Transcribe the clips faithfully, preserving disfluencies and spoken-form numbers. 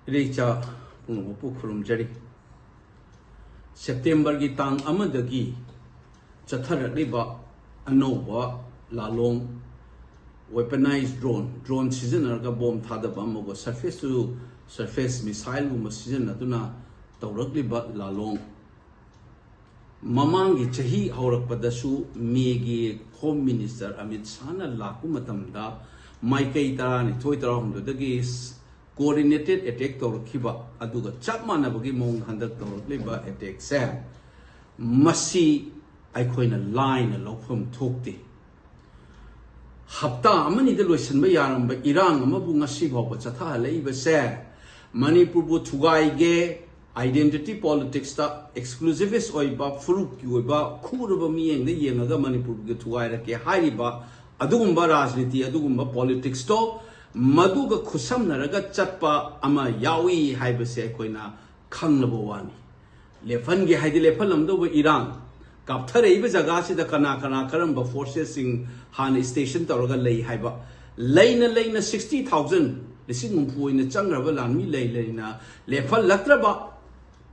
ꯏꯔꯩꯆꯥ ꯄꯨꯝꯅꯃꯛꯄꯨ ꯈꯨꯔꯨꯝꯖꯔꯤ꯫ ꯁꯦꯞꯇꯦꯝꯕꯔꯒꯤ ꯇꯥꯡ ꯑꯃꯗꯒꯤ ꯆꯠꯊꯔꯛꯂꯤꯕ ꯑꯅꯧꯕ ꯂꯥꯂꯣꯡ, weaponized drone, drone ꯁꯤꯖꯤꯟꯅꯔꯒ ꯕꯣꯝ ꯊꯥꯗꯕ ꯑꯃꯒ surface to surface missileꯒꯨꯝꯕ ꯁꯤꯖꯤꯟꯅꯗꯨꯅ ꯇꯧꯔꯛꯂꯤꯕ ꯂꯥꯂꯣꯡ, ꯃꯃꯥꯡꯒꯤ ꯆꯍꯤ ꯍꯧꯔꯛꯄꯗꯁꯨ ꯃꯦꯒꯤ Home Minister ꯑꯃꯤꯠ ꯁꯥꯍꯅ ꯂꯥꯛꯄ ꯃꯇꯝꯗ ꯃꯥꯏꯀꯩ ꯇꯔꯥꯅꯤꯊꯣꯏ ꯇꯔꯥꯍꯨꯝꯗꯣꯏꯗꯒꯤ coordinated attack ꯇꯧꯔꯛꯈꯤꯕ ꯑꯗꯨꯒ ꯆꯞ ꯃꯥꯟꯅꯕꯒꯤ ꯃꯑꯣꯡꯗ ꯍꯟꯗꯛ ꯇꯧꯔꯛꯂꯤꯕ attackꯁꯦ, ꯃꯁꯤ ꯑꯩꯈꯣꯏꯅ ꯂꯥꯏꯅ ꯂꯧꯐꯝ ꯊꯣꯛꯇꯦ꯫ ꯍꯞꯇꯥ ꯑꯃꯅꯤꯗ ꯂꯣꯏꯁꯤꯟꯕ ꯌꯥꯔꯝꯕ ꯏꯔꯥꯡ ꯑꯃꯕꯨ ꯉꯁꯤ ꯐꯥꯎꯕ ꯆꯠꯊꯍꯜꯂꯛꯏꯕꯁꯦ, ꯃꯅꯤꯄꯨꯔꯕꯨ ꯊꯨꯒꯥꯏꯒꯦ, identity politicsꯇ exclusivist ꯑꯣꯏꯕ, ꯐꯨꯔꯨꯞꯀꯤ ꯑꯣꯏꯕ ꯈꯨꯔꯕ ꯃꯤꯠꯌꯦꯡꯗ ꯌꯦꯡꯉꯒ ꯃꯅꯤꯄꯨꯔꯕꯨ ꯊꯨꯒꯥꯏꯔꯛꯀꯦ ꯍꯥꯏꯔꯤꯕ ꯑꯗꯨꯒꯨꯝꯕ ꯔꯥꯖꯅꯤꯇꯤ, ꯑꯗꯨꯒꯨꯝꯕ politicsꯇꯣ, ꯃꯗꯨꯒ ꯈꯨꯠꯁꯝꯅꯔꯒ ꯆꯠꯄ ꯑꯃ ꯌꯥꯎꯏ ꯍꯥꯏꯕꯁꯦ ꯑꯩꯈꯣꯏꯅ ꯈꯪꯂꯕ ꯋꯥꯅꯤ꯫ ꯂꯦꯞꯍꯟꯒꯦ ꯍꯥꯏꯗꯤ ꯂꯦꯞꯍꯜꯂꯝꯗꯧꯕ ꯏꯔꯥꯡ, ꯀꯥꯞꯊꯔꯛꯏꯕ ꯖꯒꯥꯁꯤꯗ ꯀꯅꯥ ꯀꯅꯥ, ꯀꯔꯝꯕ forcesꯁꯤꯡ ꯍꯥꯟꯅ station ꯇꯧꯔꯒ ꯂꯩ ꯍꯥꯏꯕ, ꯂꯩꯅ ꯂꯩꯅ sixty thousand, ꯂꯤꯁꯤꯡ ꯍꯨꯝꯐꯨ ꯑꯣꯏꯅ ꯆꯪꯈ꯭ꯔꯕ ꯂꯥꯟꯃꯤ ꯂꯩ ꯂꯩꯅ ꯂꯦꯞꯍꯜꯂꯛꯇ꯭ꯔꯕ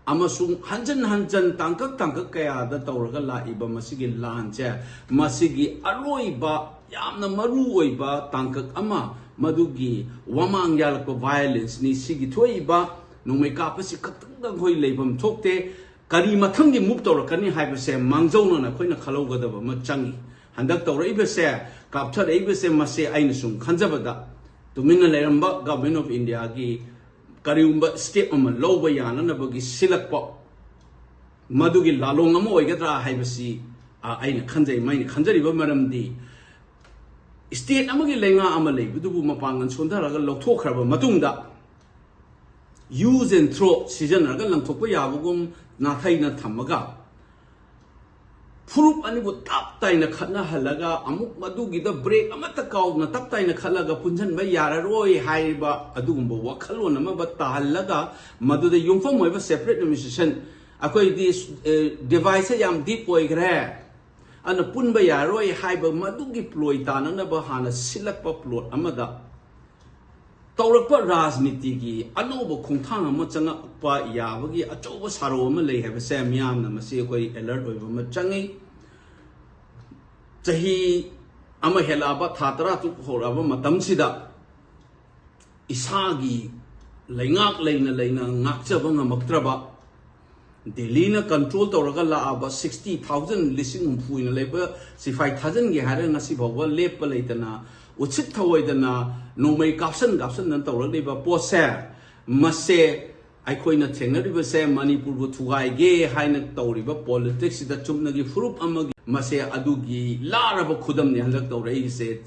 ꯑꯃꯁꯨꯡ ꯍꯟꯖꯟ ꯍꯟꯖꯟ ꯇꯥꯡꯀꯛ ꯇꯥꯡꯀꯛ ꯀꯌꯥꯗ ꯇꯧꯔꯒ ꯂꯥꯛꯏꯕ ꯃꯁꯤꯒꯤ ꯂꯥꯟꯁꯦ, ꯃꯁꯤꯒꯤ ꯑꯔꯣꯏꯕ ꯌꯥꯝꯅ ꯃꯔꯨ ꯑꯣꯏꯕ ꯇꯥꯡꯀꯛ ꯑꯃ, ꯃꯗꯨꯒꯤ ꯋꯥꯃꯥꯡ ꯌꯥꯜꯂꯛꯄ violenceꯅꯤ꯫ ꯁꯤꯒꯤ ꯊꯣꯛꯏꯕ ꯅꯣꯡꯃꯩ ꯀꯥꯞꯄꯁꯤ ꯈꯛꯇꯪꯗ ꯑꯩꯈꯣꯏ ꯂꯩꯐꯝ ꯊꯣꯛꯇꯦ꯫ ꯀꯔꯤ ꯃꯊꯪꯒꯤ move ꯇꯧꯔꯛꯀꯅꯤ ꯍꯥꯏꯕꯁꯦ ꯃꯥꯡꯖꯧꯅꯅ ꯑꯩꯈꯣꯏꯅ ꯈꯜꯍꯧꯒꯗꯕ ꯑꯃ ꯆꯪꯉꯤ꯫ ꯍꯟꯗꯛ ꯇꯧꯔꯛꯏꯕꯁꯦ, ꯀꯥꯞꯊꯔꯛꯏꯕꯁꯦ, ꯃꯁꯦ ꯑꯩꯅ ꯁꯨꯝ ꯈꯟꯖꯕꯗ, ꯇꯨꯃꯤꯟꯅ ꯂꯩꯔꯝꯕ Government of Indiaꯒꯤ ꯀꯔꯤꯒꯨꯝꯕ step ꯑꯃ ꯂꯧꯕ ꯌꯥꯅꯅꯕꯒꯤ ꯁꯤꯜꯂꯛꯄ ꯃꯗꯨꯒꯤ ꯂꯥꯂꯣꯡ ꯑꯃ ꯑꯣꯏꯒꯗ꯭ꯔꯥ ꯍꯥꯏꯕꯁꯤ, ꯑ, ꯑꯩꯅ ꯈꯟꯖꯩ꯫ ꯃꯩꯅ ꯈꯟꯖꯔꯤꯕ ꯃꯔꯝꯗꯤ state ꯑꯃꯒꯤ ꯂꯩꯉꯥꯛ ꯑꯃ ꯂꯩꯕꯗꯨꯕꯨ ꯃꯄꯥꯡꯒꯜ ꯁꯣꯟꯊꯔꯒ ꯂꯧꯊꯣꯛꯈ꯭ꯔꯕ ꯃꯇꯨꯡꯗ, use and throw ꯁꯤꯖꯤꯟꯅꯔꯒ ꯂꯪꯊꯣꯛꯄ ꯌꯥꯕꯒꯨꯝ ꯅꯥꯊꯩꯅ ꯊꯝꯃꯒ, ꯐꯨꯔꯨꯞ ꯑꯅꯤꯕꯨ ꯇꯞ ꯇꯥꯏꯅ ꯈꯠꯅꯍꯜꯂꯒ, ꯑꯃꯨꯛ ꯃꯗꯨꯒꯤꯗ break ꯑꯃꯠꯇ ꯀꯥꯎꯗꯅ ꯇꯞ ꯇꯥꯏꯅ ꯈꯠꯂꯒ ꯄꯨꯟꯁꯤꯟꯕ ꯌꯥꯔꯔꯣꯏ ꯍꯥꯏꯔꯤꯕ ꯑꯗꯨꯒꯨꯝꯕ ꯋꯥꯈꯜꯂꯣꯟ ꯑꯃ ꯇꯥꯍꯜꯂꯒ, ꯃꯗꯨꯗ ꯌꯨꯝꯐꯝ ꯑꯣꯏꯕ separate administration, ꯑꯩꯈꯣꯏꯗꯤ, ꯑꯦ, deviceꯁꯦ ꯌꯥꯝ deep ꯑꯣꯏꯈ꯭ꯔꯦ, ꯑꯗꯨꯅ ꯄꯨꯟꯕ ꯌꯥꯔꯔꯣꯏ ꯍꯥꯏꯕ ꯃꯗꯨꯒꯤ ꯄ꯭ꯂꯣꯏ ꯇꯥꯅꯅꯕ ꯍꯥꯟꯅ ꯁꯤꯜꯂꯛꯄ plot ꯑꯃꯗ, ꯇꯧꯔꯛꯄ ꯔꯥꯖꯅꯤꯇꯤꯒꯤ ꯑꯅꯧꯕ ꯈꯣꯡꯊꯥꯡ ꯑꯃ ꯆꯪꯉꯛꯄ ꯌꯥꯕꯒꯤ ꯑꯆꯧꯕ ꯁꯥꯔꯧ ꯑꯃ ꯂꯩ ꯍꯥꯏꯕꯁꯦ ꯃꯤꯌꯥꯝꯅ ꯃꯁꯤ ꯑꯩꯈꯣꯏ alert ꯑꯣꯏꯕ ꯑꯃ ꯆꯪꯉꯤ꯫ ꯆꯍꯤ ꯑꯃ ꯍꯦꯜꯂꯛꯑꯕ, ꯊꯥ ꯇꯔꯥ ꯇꯔꯨꯛ ꯍꯧꯔꯛꯑꯕ ꯃꯇꯝꯁꯤꯗ ꯏꯁꯥꯒꯤ ꯂꯩꯉꯥꯛ ꯂꯩꯅ ꯂꯩꯅ ꯉꯥꯛꯆꯕ ꯉꯝꯃꯛꯇ꯭ꯔꯕ, ꯗꯦꯜꯂꯤꯅ control ꯇꯧꯔꯒ ꯂꯥꯛꯑꯕ sixty thousand, ꯂꯤꯁꯤꯡ ꯍꯨꯝꯐꯨ ꯍꯦꯟꯅ ꯂꯩꯕ ꯁꯤꯐꯥꯏ ꯊꯥꯖꯤꯟꯒꯦ ꯍꯥꯏꯔꯒ ꯉꯁꯤ ꯐꯥꯎꯕ ꯂꯦꯞꯄ ꯂꯩꯇꯅ, ꯎꯠꯁꯤꯠ ꯊꯑꯣꯏꯗꯅ ꯅꯣꯡꯃꯩ ꯀꯥꯞꯁꯟ ꯀꯥꯞꯁꯟꯗꯅ ꯇꯧꯔꯛꯂꯤꯕ ꯄꯣꯠꯁꯦ, ꯃꯁꯦ ꯑꯩꯈꯣꯏꯅ ꯊꯦꯡꯅꯔꯤꯕꯁꯦ ꯃꯅꯤꯄꯨꯔꯕꯨ ꯊꯨꯒꯥꯏꯒꯦ ꯍꯥꯏꯅ ꯇꯧꯔꯤꯕ politics ꯁꯤꯗ ꯆꯨꯝꯅꯒꯤ ꯐꯨꯔꯨꯞ ꯑꯃꯒꯤ ꯃꯁꯦ ꯑꯗꯨꯒꯤ ꯂꯥꯔꯕ ꯈꯨꯗꯝꯅꯤ ꯍꯟꯗꯛ ꯇꯧꯔꯛꯏꯁꯦ꯫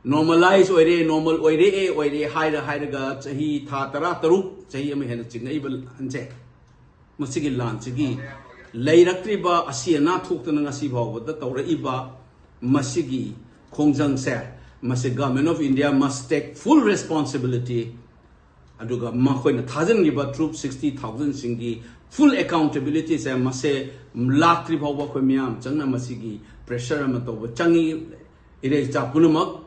Normalize ꯑꯣꯏꯔꯦ, normal ꯑꯣꯏꯔꯦ, ꯑꯣꯏꯔꯦ ꯍꯥꯏꯔ ꯍꯥꯏꯔꯒ ꯆꯍꯤ ꯊꯥ ꯇꯔꯥ ꯇꯔꯨꯛ, ꯆꯍꯤ ꯑꯃ ꯍꯦꯟꯅ ꯆꯤꯡꯉꯛꯏꯕ ꯂꯥꯟꯁꯦ, ꯃꯁꯤꯒꯤ ꯂꯥꯟꯁꯤꯒꯤ ꯂꯩꯔꯛꯇ꯭ꯔꯤꯕ ꯑꯁꯤ ꯑꯅꯥ ꯊꯣꯛꯇꯅ ꯉꯁꯤ ꯐꯥꯎꯕꯗ ꯇꯧꯔꯛꯏꯕ ꯃꯁꯤꯒꯤ ꯈꯣꯡꯖꯪꯁꯦ, ꯃꯁꯤ Government of India must take full responsibility꯫ ꯑꯗꯨꯒ ꯃꯈꯣꯏꯅ ꯊꯥꯖꯤꯟꯈꯤꯕ troop sixty thousand ꯁꯤꯡꯒꯤ full accountability ꯁꯦ ꯃꯁꯦ ꯂꯥꯛꯇ꯭ꯔꯤ ꯐꯥꯎꯕ ꯑꯩꯈꯣꯏ ꯃꯤꯌꯥꯝ ꯆꯪꯅ ꯃꯁꯤꯒꯤ pressure ꯑꯃ ꯇꯧꯕ ꯆꯪꯉꯤ꯫ ꯏꯔꯩꯆꯥ ꯄꯨꯝꯅꯃꯛ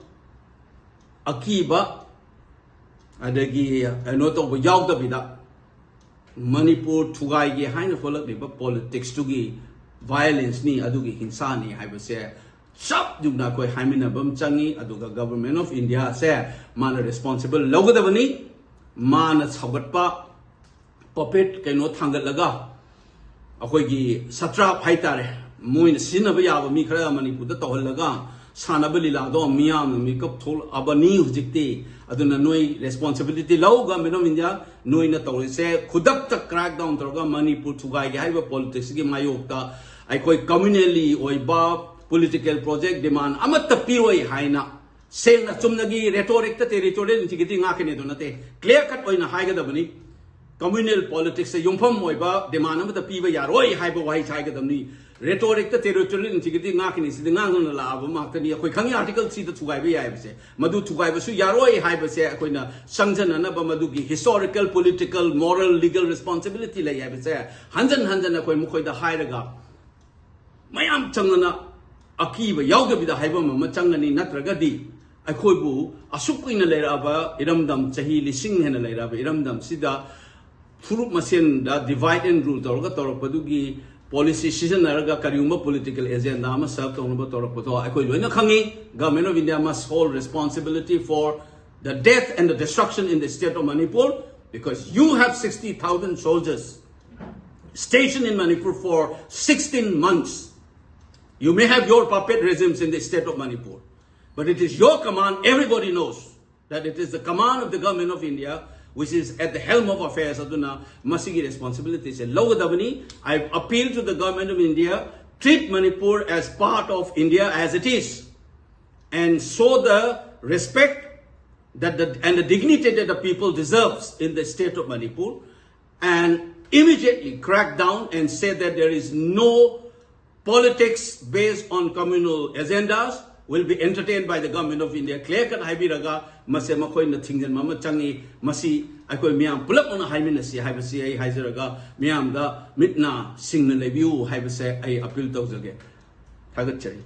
ꯑꯀꯤꯕ ꯑꯗꯒꯤ ꯀꯩꯅꯣ ꯇꯧꯕ ꯌꯥꯎꯗꯕꯤꯗ, ꯃꯅꯤꯄꯨꯔ ꯊꯨꯒꯥꯏꯒꯦ ꯍꯥꯏꯅ ꯍꯣꯠꯂꯛꯂꯤꯕ politics ꯇꯨꯒꯤ violence ꯅꯤ, ꯑꯗꯨꯒꯤ ꯍꯤꯡꯁꯥꯅꯤ ꯍꯥꯏꯕꯁꯦ ꯆꯞ ꯌꯨꯡꯅ ꯑꯩꯈꯣꯏ ꯍꯥꯏꯃꯤꯟꯅꯕ ꯑꯃ ꯆꯪꯉꯤ꯫ ꯑꯗꯨꯒ Government of India ꯁꯦ ꯃꯥꯅ responsible ꯂꯧꯒꯗꯕꯅꯤ꯫ ꯃꯥꯅ ꯁꯧꯒꯠꯄ puppet ꯀꯩꯅꯣ ꯊꯥꯡꯒꯠꯂꯒ, ꯑꯩꯈꯣꯏꯒꯤ satrap ꯍꯥꯏꯇꯥꯔꯦ, ꯃꯣꯏꯅ ꯁꯤꯖꯤꯟꯅꯕ ꯌꯥꯕ ꯃꯤ ꯈꯔ ꯃꯅꯤꯄꯨꯔꯗ ꯇꯧꯍꯜꯂꯒ ꯁꯥꯟꯅꯕ ꯂꯤꯂꯥꯗꯣ ꯃꯤꯌꯥꯝꯅ ꯃꯤꯀꯞ ꯊꯣꯛꯂꯛꯑꯕꯅꯤ ꯍꯧꯖꯤꯛꯇꯤ꯫ ꯑꯗꯨꯅ ꯅꯣꯏ responsibility ꯂꯧ, Government of India꯫ ꯅꯣꯏꯅ ꯇꯧꯔꯤꯁꯦ ꯈꯨꯗꯛꯇ crack down ꯇꯧꯔꯒ ꯃꯅꯤꯄꯨꯔ ꯊꯨꯒꯥꯏꯒꯦ ꯍꯥꯏꯔꯤꯕ politics ꯀꯤ ꯃꯥꯌꯣꯛꯇ ꯑꯩꯈꯣꯏ communally ꯑꯣꯏꯕ political project demand ꯑꯃꯠꯇ ꯄꯤꯔꯣꯏ ꯍꯥꯏꯅ ꯁꯦꯡꯅ ꯆꯨꯝꯅꯒꯤ rhetoric ꯇ territorial integrity ꯉꯥꯛꯀꯅꯤ ꯑꯗꯨ ꯅꯠꯇꯦ, clear cut ꯑꯣꯏꯅ ꯍꯥꯏꯒꯗꯕꯅꯤ꯫ Communal politics ꯇ ꯌꯨꯝꯐꯝ ꯑꯣꯏꯕ demand ꯑꯃꯠꯇ ꯄꯤꯕ ꯌꯥꯔꯣꯏ ꯍꯥꯏꯕ ꯋꯥꯍꯩꯁꯦ ꯍꯥꯏꯒꯗꯕꯅꯤ꯫ Rhetoric ꯇ territorial integrity ꯉꯥꯛꯀꯅꯤ, ꯁꯤꯗꯤ ꯉꯥꯡꯗꯨꯅ ꯂꯥꯛꯑꯕ ꯉꯥꯛꯇꯅꯤ꯫ ꯑꯩꯈꯣꯏ ꯈꯪꯉꯤ Article three ꯗ ꯊꯨꯒꯥꯏꯕ ꯌꯥꯏ ꯍꯥꯏꯕꯁꯦ, ꯃꯗꯨ ꯊꯨꯒꯥꯏꯕꯁꯨ ꯌꯥꯔꯣꯏ ꯍꯥꯏꯕꯁꯦ ꯑꯩꯈꯣꯏꯅ ꯆꯪꯖꯅꯅꯕ ꯃꯗꯨꯒꯤ historical, political, moral, legal responsibility ꯂꯩ ꯍꯥꯏꯕꯁꯦ ꯍꯟꯖꯟ ꯍꯟꯖꯟ ꯑꯩꯈꯣꯏ ꯃꯈꯣꯏꯗ ꯍꯥꯏꯔꯒ ꯃꯌꯥꯝ ꯆꯪꯗꯅ ꯑꯀꯤꯕ ꯌꯥꯎꯗꯕꯤꯗ ꯍꯥꯏꯕ ꯑꯃ ꯆꯪꯒꯅꯤ꯫ ꯅꯠꯇ꯭ꯔꯒꯗꯤ ꯑꯩꯈꯣꯏꯕꯨ ꯑꯁꯨꯛ ꯀꯨꯏꯅ ꯂꯩꯔꯛꯑꯕ ꯏꯔꯝꯗꯝ, ꯆꯍꯤ ꯂꯤꯁꯤꯡ ꯍꯦꯟꯅ ꯂꯩꯔꯛꯑꯕ ꯏꯔꯝꯗꯝꯁꯤꯗ ꯐꯨꯔꯨꯞ ꯃꯁꯦꯟꯗ divide and rule ꯇꯧꯔꯒ ꯇꯧꯔꯛꯄꯗꯨꯒꯤ policy ꯁꯤꯖꯤꯟꯅꯔꯒ ꯀꯔꯤꯒꯨꯝꯕ political agenda ꯑꯃ serve ꯇꯧꯅꯕ ꯇꯧꯔꯛꯄꯗꯣ ꯑꯩꯈꯣꯏ ꯂꯣꯏꯅ ꯈꯪꯉꯤ꯫ Government of India must hold responsibility for the death and the destruction in the state of Manipur, because you have sixty thousand soldiers stationed in Manipur for sixteen months. You may have your puppet regimes in the state of Manipur, but it is your command. Everybody knows that it is the command of the Government of India which is at the helm of affairs. ꯑꯗꯨꯅ ꯃꯁꯤꯒꯤ responsibility ꯁꯦ ꯂꯧꯒꯗꯕꯅꯤ꯫ I appeal to the Government of India, treat Manipur as part of India as it is, and show the respect that the, and the dignity that the people deserves in the state of Manipur, and immediately crack down and say that there is no politics based on communal agendas will be entertained by the Government of India꯫ Clear cut ꯍꯥꯏꯕꯤꯔꯒ ꯃꯁꯦ ꯃꯈꯣꯏꯅ ꯊꯤꯡꯖꯤꯟꯕ ꯑꯃ ꯆꯪꯉꯤ꯫ ꯃꯁꯤ ꯑꯩꯈꯣꯏ ꯃꯤꯌꯥꯝ ꯄꯨꯂꯞ ꯑꯣꯏꯅ ꯍꯥꯏꯃꯤꯟꯅꯁꯤ ꯍꯥꯏꯕꯁꯤ ꯑꯩ ꯍꯥꯏꯖꯔꯒ ꯃꯤꯌꯥꯝꯗ ꯃꯤꯠ ꯅꯥ ꯁꯤꯡꯅ ꯂꯩꯕꯤꯌꯨ ꯍꯥꯏꯕꯁꯦ ꯑꯩ appeal ꯇꯧꯖꯒꯦ꯫ ꯊꯥꯒꯠꯆꯔꯤ꯫